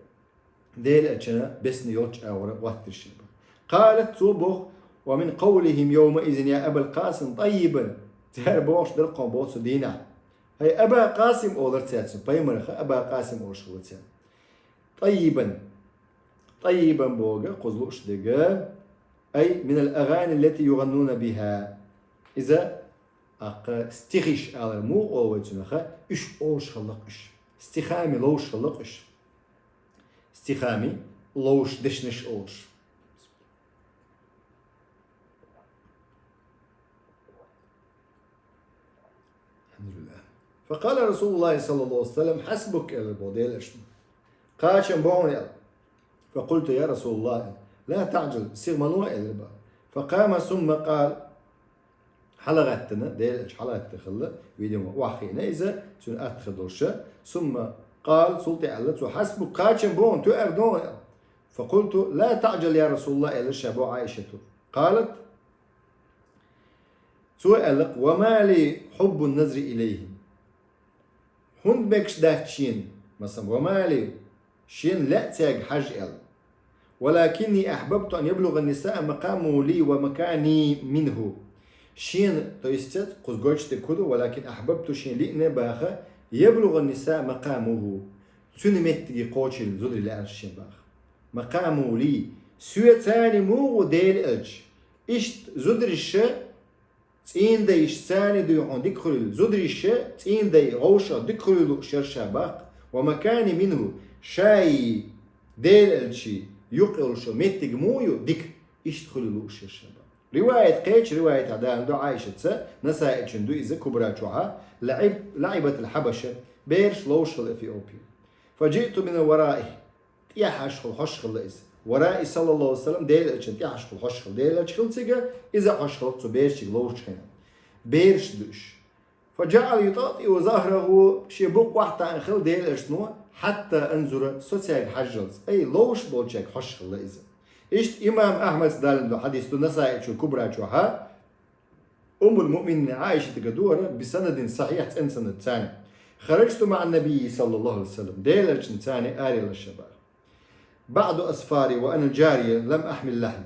Делан Элчанан бесни йолчу агӀора хӀоьттира ша боху. Къалат, цо боху, ва мин къавлихим йовмаизин я Абал Къасим тӀаййибан. Цара бохуш дара-кх хьуна боху цу дийнахь. ХӀай Аба Къасим олура цаьрца, пайхамарх Аба Къасим олуш хилла цара. ТӀаййибан. ТӀаййибан бохург кхуза лууш дерг. Ай, минал агӀани ллати югӀаннуна биха. Иза, тӀаккха, стихаш алар муха олу вай цунах, уьш олуш хилла-кх уьш. Стихами ловш хилла-кх уьш. Стихами ловш дешнаш олуш. Алхьамдулиллах. Факъала Расулуллахи саллаллаху Ӏалайхи ва саллам, хьасбук, элира боху Делан Элчано. Кхачам бу хьуна аьлла. Факъулту я Расулаллах, ла таӀжал, сиха ма ло, элира боху. Факъама сумма къала, хьалагӀаьттина, Делан Элча хьалагӀаьттина хилла, видимо, охьахиъна иза, цуьнан атта хир долуш. Сумма къала, цул тӀаьхьа аьлла цо, хьасбук, кхачам бу хьуна, тоьар ду хьуна аьлла. Факъулту ла таӀжал я Расулаллах, элира ша боху Ӏаишата. Къалат, цо аьлла-кх, ва ма ли хьуббун назри илайхим. ХӀунда мегаш дац шена, масала, ва ма ли, шена лаьа цаьрга хьажа аьлла. Валакинни ахьбабту ан яблугӀан нисаа макъамаху ли ва макани минху. Шена, то есть, кхуза гойтуш дерг хӀун ду, валакин ахьбабту, шена лиъна боху, яблугӀан нисаа макъамаху. Цуьнан меттиге кхочийла зударий лаьара шена боху. Макъамаху ли, соьца муха ву Делан Элча. Иштта зударша, цӀийнан дайша царна дуй хьуна дика хуьлийла, зударша цӀийнан дай вовшах дика хуьлийла лууш яра ша боху, ва макани минху, шаи Делан Элчаи юкъа йолуш йолу меттиг муха ю дика, иштта хуьлийла лууш яра ша боху. Риваят кхечу риваятехь далийна ду Ӏаишатца, Насаичун ду иза Кубра чохьа, лаӀиб-, лаӀибатил хьабаша, бераш ловш хилла Эфиопера. Фажиъту мин вараихи, тӀехьашхула хьош хилла иза. Вараи саллаллаху Ӏалайхи ва саллам, Делан Элчанна тӀехьашхула хьош хилла. Делан Элча хилла цига, иза хьош хилла цу берашчуьнга ловчу хенахь. Бераш ду уьш. Фа жаӀала ютӀатӀиу захраху, шен букъ охьатаьӀна хилла Делан Элчано, хьатта анзура, со цаьрга хьажжалц. Ай, ловш болчаьрга хьош хилла иза. Иштта имам Ахьмада далийна ду хьадис ду Насаичун Кубра чохьа, Уммул-муъминин Ӏаишатага ду хӀара, би санадин сахьихь, цӀена санад царна. Хараджту маӀан-набийи саллаллаху Ӏалайхи ва саллам. Делан Элчанца араелла ша боху. БаӀда асфари ва ана жария лам ахьмил лахьм.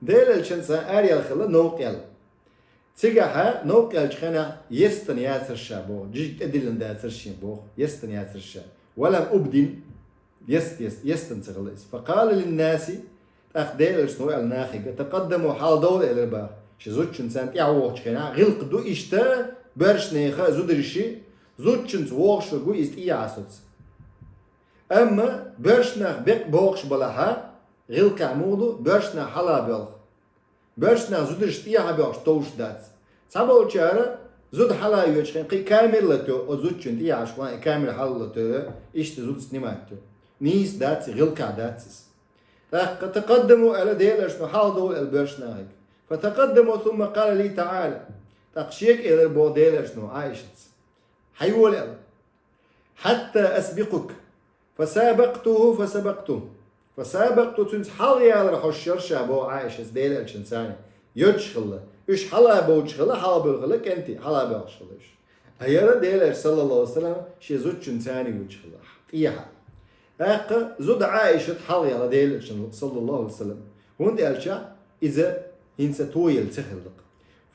Делан Элчанца араелла хилла новкъа яьлла. Цигахьа новкъа яьллачу хенахь естина яцара ша боху, жижиг тӀедиллина дацара шен боху, естина яцара ша. Ва лам убдин, Ест-, ест-, естина ца хилла иза. Факъала линнаси, тӀаккха Делан Элчано аьлла нахе: «Такъаддаму, хьаладовла», — элира боху. Шен зудчуьнца тӀаьхьа вогӀучу хенахь, гӀиллакх ду иштта, боьршанеха а, зударши, зудчуьнца вогӀуш верг ву иза тӀехьа соцу. Амма боьршанах бекъа богӀуш балахьа, гӀиллакхехь муха ду, боьршанах хьала боьлху. Боьршанах зударш тӀехьа боьлхуш товш дац. Цхьаболчара Зуда хьалайоьчу хенахь кхин камера латайо, оцу зудчун тӀехьашкахь и камера хьалалатайо, иштта зуда снимать йо. Нийса дац, гӀиллакхехь дац иза. ТӀаккха «تقدموا», аьлла Делан Элчано, хьалдовла аьлла боьрша нахе. «فتقدموا ثم قال لي تعال». ТӀаккха шега элира боху Делан Элчано Ӏайшатца: «Хьайола», аьлла. «حتى أسبقك». «فسابقته فسبقته». «فسابقته», цуьнца хьалха ялар хьожуш яра ша боху Ӏайшас Делан Элчанца. Йоьдуш хилла. Уьш хьалха боьлхуш хилла, хьалха боьлхуш хилла кӀентий, хьалха боьлхуш хилла уьш. Ткъа яра Делан Элча, саллаллаху алейхи ва саллям, шен зудчун царна йоьдуш хилла. ТӀехьа. ТӀаккха зуда Ӏайшат хьалха яла Делан Элчанна, саллаллаху алейхи ва саллям. ХӀунда аьлча иза хӀинца тоелла ца хилла.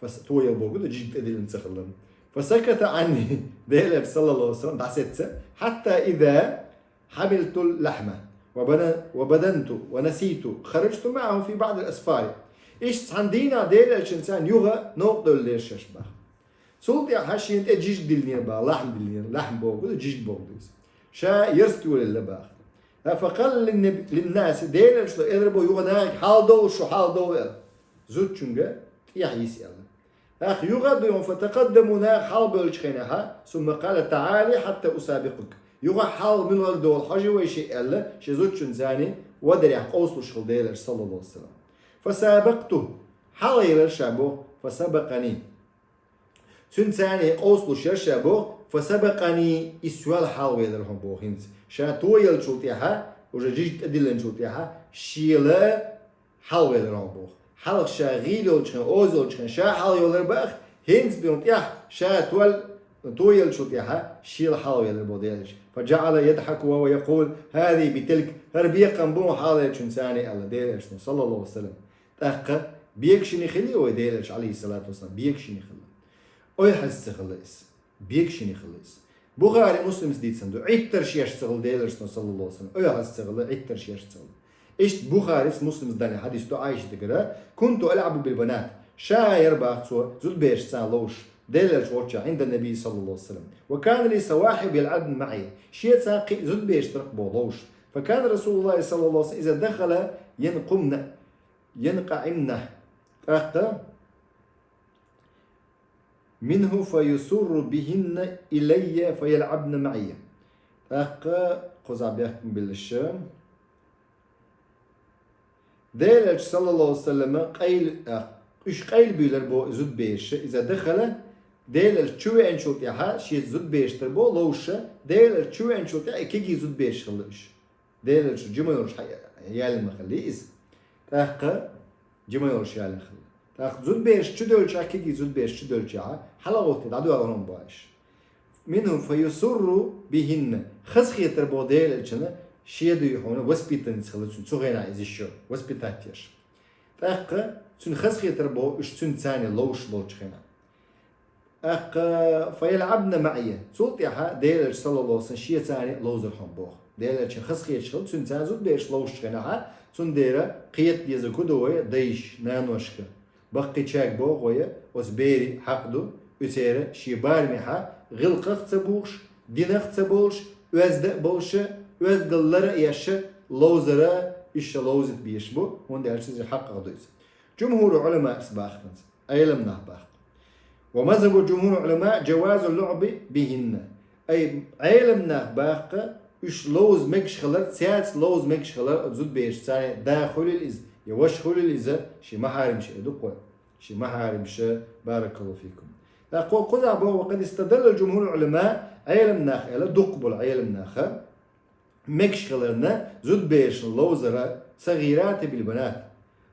Фас-, тоелла боху ду, жижиг тӀедиллина ца хилла. «فسكت عني», Делан Элча, саллаллаху алейхи ва саллям, дӀасецна, «حتى إذا حملت اللحم وبن-، وبدنت ونسيت خرجت معه في بعض الأسفار». Иштта цхьана дийнахь Делан Элчанца юха новкъа девлла дера шаьш боху. Цул тӀаьхьа шена тӀе жижиг диллинера боху, лахьма диллинера, лахьма боху ду, жижиг боху ду иза. Ша ярста йолаелла боху. «فقال للنبي، للناس», Делан Элчано элира боху юха нахе: «Хьалдовла шу, хьалдовла», аьлла. Зудчуьнга тӀехьа йиса аьлла. ТӀаккха юха а дуьйна «فتقدموا», наха хьалха боьлхучу хенахь, «ثم قال تعالي حتى أسابقك». Юха хьалха муьлхарг долу хьожий вай шен аьлла, шен зудчун царна вадарехь къовсалуш хилла Делан Элча, саллаллаху алейхи ва саллям. «فسابقته», хьалха елира ша боху, «فسبقني». Цуьнца царна къовсалуш яра ша боху, «فسبقني», иза соьлла хьалха велира хьуна боху хӀинца. Ша тоеллачул тӀаьхьа, уже жижиг тӀедиллинчул тӀаьхьа, шела хьалха велира хьуна боху. Хьалха ша гӀийла йолчу хенахь, оза йолчу хенахь ша хьалха йолура боху, хӀинца дуьйна тӀехь ша тол-, тоеллачул тӀаьхьа шела хьалха велира боху Делан Элча. «فجعل يضحك وهو يقول: هذه بتلك». «ХӀара бекхам бу хьалха веллачуьнца царна», аьлла Делан Элчано, саллаллаху алейхи ва саллям. ТӀаккха бегашина хилла вай Делан Элча, алейхиссалату вассалам, бегашина хилла. Ойхьаз ца хилла иза. Бегашина хилла иза. Бухари, Муслимс дийцина ду. Ӏиттарш еш ца хилла Делан Элчано, саллаллаху алейхи ва саллям. Ойхьаз ца хилла, Ӏиттарш еш ца хилла. Иштта Бухарис, Муслимс далийна хьадис ду Ӏайшатагара: «كنت ألعب بالبنات». Ша яра боху цо зудберашца ловзуш Делан Элча волчохь, «عند النبي صلى الله عليه وسلم. وكان لي صواحب يلعبن معي». Шеца кхин зудбераш дара боху ловзуш. «فكان رسول الله صلى الله عليه وسلم إذا دخل ينقمن، ينقعمن». ТӀаккха «منه فيسر بهن إلي فيلعبن معي». ТӀаккха кхузахь бехкам биллаш. Делан Элча, саллаллаху алейхи ва саллям, къайла, а, уьш къайлабуьйлура боху зудбераш, «إذا دخل», Делан Элча чу веанчул тӀаьхьа, шеца зудбераш дара боху ловзуш, Делан Элча чу веанчул тӀаьхьа и кегий зудбераш хилла уьш. Делан Элча жима йолуш хьа-, ялийна ма хилла иза. ТӀаккха жима йолуш ялийна хилла. ТӀаккха зудбераш чу девлча, кегий зудбераш чу девлча, хьалагӀовтта дӀадоьгӀна боху уьш. «منه فيسر بهن». Хазахетар боху Делан Элчана, шен дуй хьуна воспитанница хилла цуьнан, цу хенахь иза йиш йолу, воспитать еш. ТӀаккха цуьнан хазахетар боху уьш цуьнца царна ловзуш болчу хенахь. ТӀаккха «فيلعبن معي». Цул тӀаьхьа Делан Элча, саллаллаху алейхи ва саллям, шеца царна ловзура хьуна боху. Делан Элчана хазахеташ хилла цуьнца царна зудбераш ловзучу хенахь, цундела кхета дезарг хӀун ду вай, дайша, наношка. Баккхийчаьрга боху вай, оцу берийн хьакъ ду, уьш церан шен барамехь гӀиллакхах а ца бухуш, динах а ца болуш, оьзда а болуш, оьздангалла а еш, ловзар а уьш ша ловзийта безаш бу, хӀунда аьлча иза хьакъах ду иза. Жумхуру Ӏуламаъ ас бахканца, Ӏеламнах баккха. «ومذهب جمهور العلماء جواز اللعب بهن». Ай, Ӏеламнах баккха, уьш ловза мегаш хилар, цаьрца ловза мегаш хилар, оцу зудберашца, да хуьлийла иза, я ваша хуьлийла иза, шен махьаримаш а ду-кх вай. Шен махьаримаш, баракаллаху фикум. ТӀаккха кхузахь боху: «وقد استدل جمهور العلماء», Ӏеламнах аьлла, дукха болу Ӏеламнаха, мегаш хиларна зудберашна ловзара, «الصغيرات بالبنات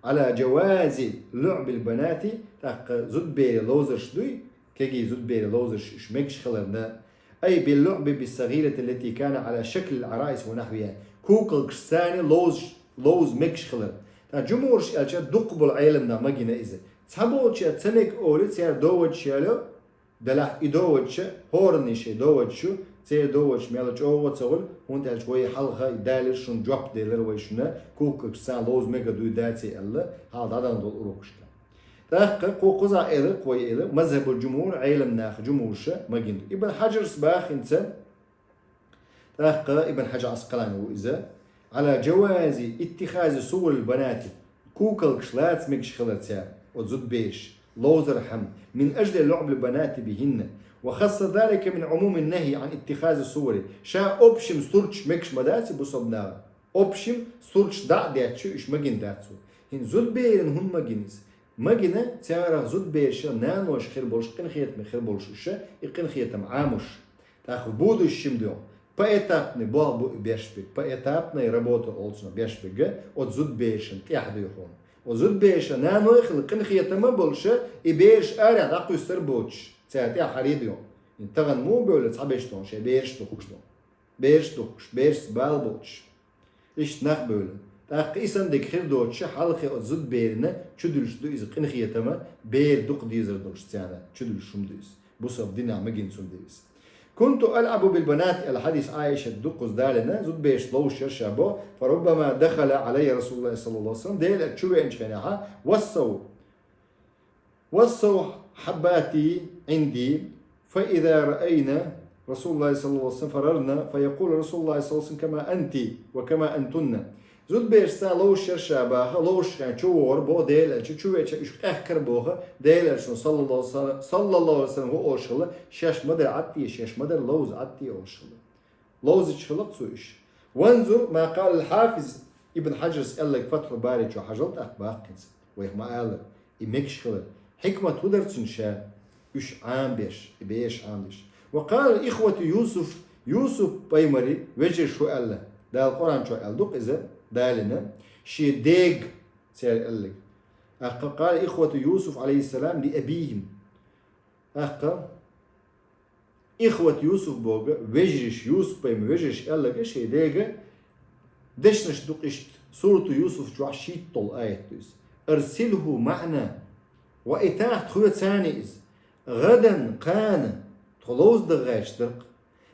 على جواز لعب البنات», тӀаккха зудберийн ловзарш дуй, кегий зудберийн ловзарш уьш мегаш хиларна, «أي باللعب بالصغيرة التي كان على شكل العرائس ونحوها», кукалгашца царна ловзаш, ловза мегаш хилар. ТӀаккха жумхурш аьлча дукха болу Ӏеламнаха ма гина иза. Цхьаболчара ца мега олий, церан доводаш яло, делахь и доводаш, хӀораннийн шайн доводаш ю, церан доводаш мел чӀогӀа ца хуьлу, хӀунда аьлча вай хьалха и далира шуна, жоп делира вай шуна, кукалгашца царна ловза мега дуй, дац аьлла, хьалха дӀадахана долу урокашка. ТӀаккха кху-, кхузахь элира-кх вай, элира, «مذهب الجمهور», Ӏеламнаха жумхурша ма гина. Ибн Хьаджарс бахканца, тӀаккха Ибн Хьаджар Ӏаскъалани ву иза, «على جواز اتخاذ صور البنات», кукалгаш лаца мегаш хилар церан, оцу зудбераш, Ловзар хӀама, من أجل لعب البنات بهن، وخص ذلك من عموم النهي عن اتخاذ الصور. Ша общем сурташ мегаш ма дац бусалба наха. Общем сурташ дӀа а детташ, уж магийна дац цо. ХӀинца зудабераш хӀунда магийна уж? Магийна, царех зудабераш наноша хир болаш, къинхетаме хир болаш уж, и къинхетам Ӏамош. ТӀаккха в будущем да хьона. Поэтапный болх ба и беш берг. Поэтапная работа олцунах беш берг, оцу зудаберашна тӀехь да хьона. Оцу зудабераш наной хила къинхетаме болаш, и бераш арахь дӀакхуьссур боцуш, цара тӀехь хьаре да хьона. ХӀинца тахана муха бевлла цхьаберш да хьона, шайн бераш духкуш да хьона. Бераш духкуш, берашца бала боцуш. Иштта нах бевлла. ТӀаккха и санна дерг хир доцуш, хьалхе оцу зудаберашна чудуьллуш ду иза къинхетам, бер дукха дезар долуш царна чудуьллуш хӀума ду иза. Бусалба динехь магийна цунна дерг иза. كنت ألعب بالبنات, аьлла хьадис Ӏайшата ду кхуза далийна, зудаберашца ловзуш яра ша боху, فربما دخل علي رسول الله صلى الله عليه وسلم, Делан элча чу веанчу хенахь, والصور والصور حباتي عندي، فإذا رأينا رسول الله صلى الله عليه وسلم فررنا، فيقول رسول الله صلى الله عليه وسلم: كما أنت وكما أنتن. Зудаберашца ловзуш яра ша боху, ловзуш хенахь чу вогӀура боху Делан элча, чу веача уьш къехкара боху Делан элчано, саллаллаху, саллаллаху алейхи ва саллям, хӀун олуш хилла, шаьш ма-дарра Ӏад де, шаьш ма-дарра ловза Ӏад де олуш хилла. Ловзуьйтуш хилла-кх цо уьш. وانظر ما قال الحافظ ابن حجر аьлларг Фатхьул Бари чу хьажал тӀаккха баккхинца. Вайх ма-аллара, и мегаш хилар. Хьикмат хӀун дара цуьнан ша? Уьш Ӏамабеш, и бераш Ӏамадеш. وقال إخوة يوسف, Юсуп-пайхамаран вежарша хӀун аьлла? Дала Къуръан чохь аьлла ду-кх иза, далийна, шен дега цара аьлларг. ТӀаккха قال إخوة يوسف عليه السلام لأبيهم. ТӀаккха Ихват Юсуф боху вежарша, Юсуп-пайхамаран вежарша аьлларг шен дега, дешнаш ду-кх иштта, Сурату Юсуф чохь шийтталгӀа аят ду иза. أرسله معنا, ва и тахта тхоьца цхьаьна иза. غدا, кхана, тхо ловза дан гӀерташ дара-кх.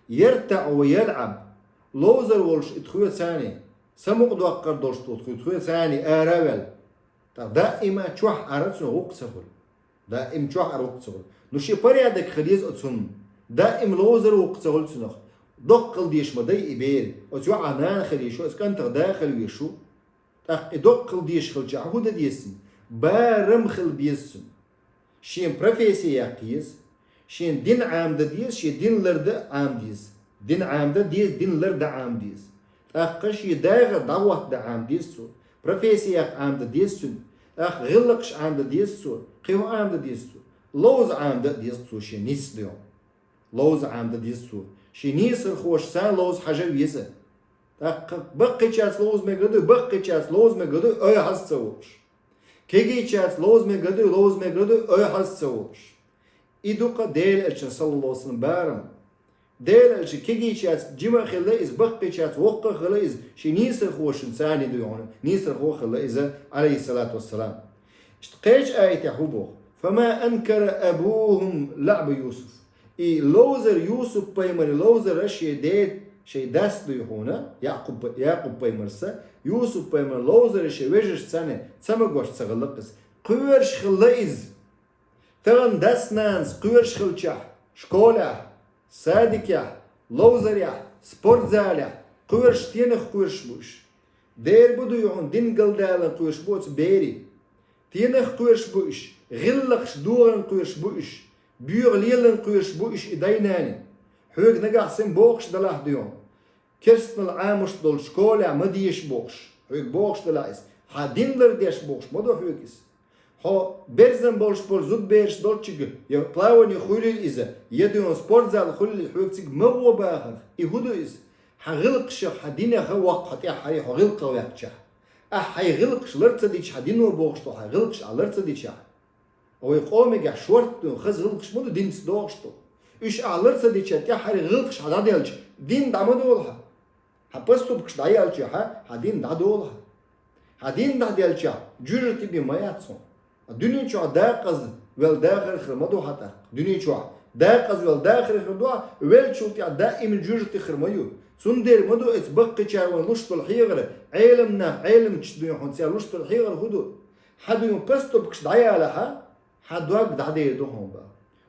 يرتع ويلعب, ловзар волуш и тхоьца цхьаьна, самукъадоккхур долуш ду тхо, тхоьца цхьаьна ара а ваьлла. ТӀаккха даима чохь ара цуьнан гӀуллакх ца хуьлу. Даим чохь ара гӀуллакх ца хуьлу. Ну, шен порядок хила еза оцу хӀуманан. Даим ловзар гӀуллакх ца хуьлу цунах. Доккхал дезаш ма дай и бер. Оцу йоӀах нана хила езаш ву, оцу кӀантах да хила везаш ву. ТӀаккха и доккхал дезаш хилчахь хӀун дан деза цуьнан? Барам хила беза цуьнан. Шен профессия яккха еза. Шен дин Ӏамадан деза, шен дин лардан Ӏамадан деза. Дин Ӏамадан деза, дин лардан Ӏамадан деза. ТӀаккха шен дагӀар дӀахӀоттадан Ӏамадан деза цо. Профессия яккха Ӏамадан деза цуьнан. ТӀаккха гӀиллакхаш Ӏамадан деза цо. Кхин хӀун Ӏамадан деза цо? Ловза Ӏамадан деза цо шен нийса дегӀан. Ловза Ӏамадан деза цо. Шен нийсархошца ловза хьажа веза. ТӀаккха баккхийчаьрца ловза мегар дуй, баккхийчаьрца ловза мегар дуй, ойхьаз ца волуш. Кегийчаьрца ловза мегар дуй, ловза мегар дуй, ойхьаз ца волуш. И ду-кх Делан Элчан, саллаллаху алейхи ва саллям, барам. Делан Элча кегийчаьрца жима а хилла иза, баккхийчаьрца воккха а хилла иза, шен нийсархошна царна дуй хьуна, нийсархо а хилла иза, алейхиссалату вассалам. Иштта кхечу аятехь хӀун боху? فما أنكر أبوهم لعب يوسف. И ловзар, Юсуп-пайхамаран ловзар шен ден, шен дас дуй хьуна, Якъуб, Якъуб-пайхамарца, Юсуп-пайхамаран ловзар шен вежаршца цхьаьна ца магош ца хилла иза. Кхоьруш хилла иза. Тахана дас-нанас кхоьруш хилчахь, школехь, садикехь, ловзарехь, спортзалехь, кхоьруш, стенах кхоьруш бу уьш? Дера бу дуй хьуна, дин галдаларна кхоьруш бу оцу берийн? Стенах кхоьруш бу уьш? ГӀиллакхаш дохарна кхоьруш бу уьш? Боьха леларна кхоьруш бу уьш и дай-наной? Хьоьга нагахь санна бохуш делахь дуй хьуна, керстанал Ӏамош долчу школехь ма деша бохуш, хьоьга бохуш делахь иза, хьан дин лардеш бохуш ма ду хьоьга иза. Хьо берзан болуш болу зудабераш долчуьнга, я плавание хуьлийла иза, я дуй хьуна спортзал хуьлийла, хьоьга цига ма гӀо бахарх, и хӀун ду иза? Хьан гӀиллакхашах, хьан динах воккху хьо тӀаьххьара, хьо гӀиллакхах ваьккхичахь. Ахьа хьайн гӀиллакхаш лар ца дича, хьан дино бохуш долу хьайн гӀиллакхаш ахьа лар ца дичахь. Вай къомегахь шортта дуй хьуна хаза гӀиллакхаш ма ду динца догӀуш долу. Уьш ахьа лар ца дича, тӀаьххьара гӀиллакхаш хьан дӀаделча, дин дӀа ма долу хьан. Хьан поступкаш дӀаяьлча, хьан, хьан дин дӀадолу хьан. Хьан дин дӀаделчахь, жуьжти бен ма яц хьуна. Дуьне чохь дакъаза велла дахар хир ма ду хьан тӀаккха. Дуьне чохь дакъаза велла дахар хир ду хьан, веллачул тӀаьхьа даима жуьжти хир ма ю. Цундела ма ду оцу баккхийчара вайна луш долу хьехар, Ӏелам нах, Ӏеламчаш дуй хьуна цара луш долу хьехар хӀун ду? Хьан дуй хьуна поступкаш дӀаяьлча, хьан дог дӀадер ду хьуна боху.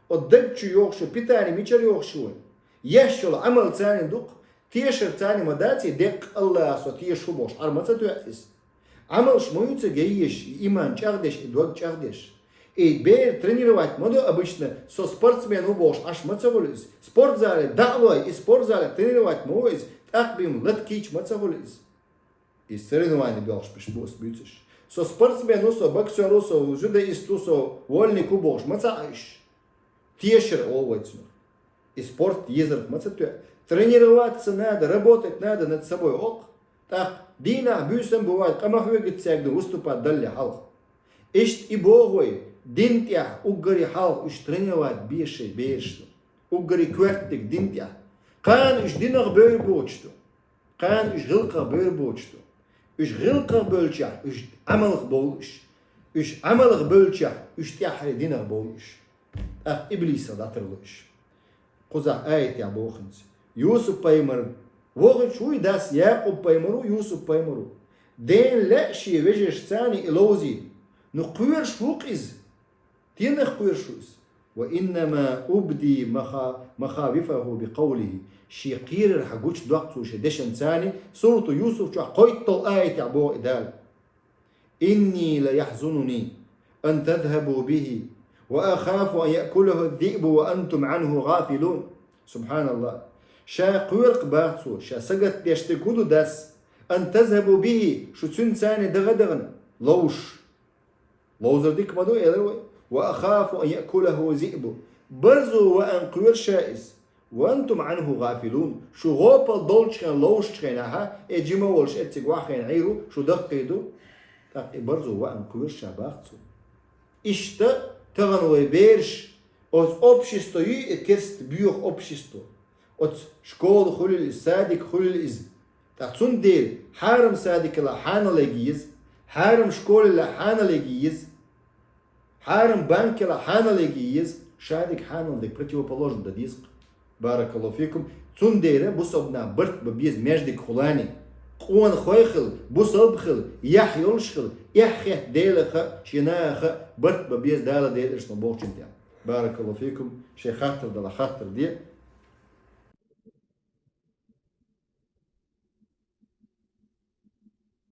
Оцу даг чу йогӀуш йолу питание мичара йогӀуш ю вайн? Еш йолу Ӏамал царна ду-кх, тешар царна ма дац, и деккъа Аллахьа со теша хӀу бохуш, хьара ма ца тоьа иза. Ӏамалш ма ю цига еш, и иман чӀагӀдеш, и дог чӀагӀдеш. И бер тренировать ма ду обычно, со спортсмен ву бохуш Ӏаш ма ца хуьлу иза. Спортзале дӀа а лой, и спортзале тренировать ма ву иза, тӀаккха бен лата кийча ма ца хуьлу иза. И соревнование белхаш беш бу ас буьйцуш. Со спортсмен ву, со боксер ву, со дзюдоист ву, со вольник ву бохуш ма ца Ӏа уьш. Тешар олу вай цунах. И спорт езарх ма ца тоьа. Тренироваться надо, работать надо над собой олу. ТӀаккха дийнахь буьйсанна бу вай къа ма хьоьгуьйту цаьрга выступать далле хьалха. Иштта и боху вай, дин тӀехь уггаре хьалха уьш тренировать беш шайн бераш ду. Уггаре коьртаниг дин тӀехь. Кхана уьш динах бевр боцуш ду. Кхана уьш гӀиллакхах бевр боцуш ду. Уьш гӀиллакхах бевлчахь, уьш Ӏамалх бовлу уьш. Уьш Ӏамалх бевлчахь, уьш тӀаьххьара динах бовлу уьш. ТӀаккха иблисах дӀатарло уьш. Кхузахь аятехь боху хӀинца. Юсуп-пайхамар вохуьйтуш вуй дас, Якъуб-пайхамар ву, Юсуп-пайхамар ву. Дена лаьа шен вежаршца и ловзийна. Ну кхоьруш ву-кх иза. Стенах кхоьруш ву иза? «Ва иннама убди маха-, махавифаху би къавлихи». Шен кхерар хьан гучудоккху цо шен дешанца, сурату Юсуф чохь кхойтталгӀа аятехь боху и Дала. «Инни ла яхьзунуни ан тазхьабу бихи, ва ахафу ан яъкулаху зиъбу ва антум Ӏанху гӀафилун». СубхьаналлахӀ. Ша кхоьру-кх бах цо, ша сагатдеш дерг хӀун ду дас, ан тазхьабу бихи, шу цуьнца дагӀа-дагӀана ловзуш. Ловзар дика ма ду, элира вай. «Ва ахафу ан яъкулаху зиъбу». Барзо ваан кхоьру ша иза. «Ва антум Ӏанху гӀафилун». Шу гӀопал долчу хенахь, ловзучу хенахь, э, жима волуш эцциг охьахиъна Ӏийр ву, шу даккхий ду. ТӀаккха и барзо ваан кхоьру ша бах цо. Иштта тахана вай бераш, оцу общество юй, и керста боьха общество. Оцу школа хуьлийла иза, садик хуьлийла иза. ТӀаккха цундела хьарам садикалахь хьанал ян еза, хьарам школалахь хьанал ян еза, хьарам банкалахь хьанал ян еза, шадерг хьанал дерг противоположно дан деза-кх. Баракаллаху фикум. Цундела бусалба нах барт бан беза маьждигехула, къонахой хила, бусалба хила, яхь йолуш хила, эхь хетта Делах а, шен нахах а барт бан беза Дала Делан элчано бохучун тӀехь. Баракаллаху фикум. Шайн хаттар далахь, хаттар де.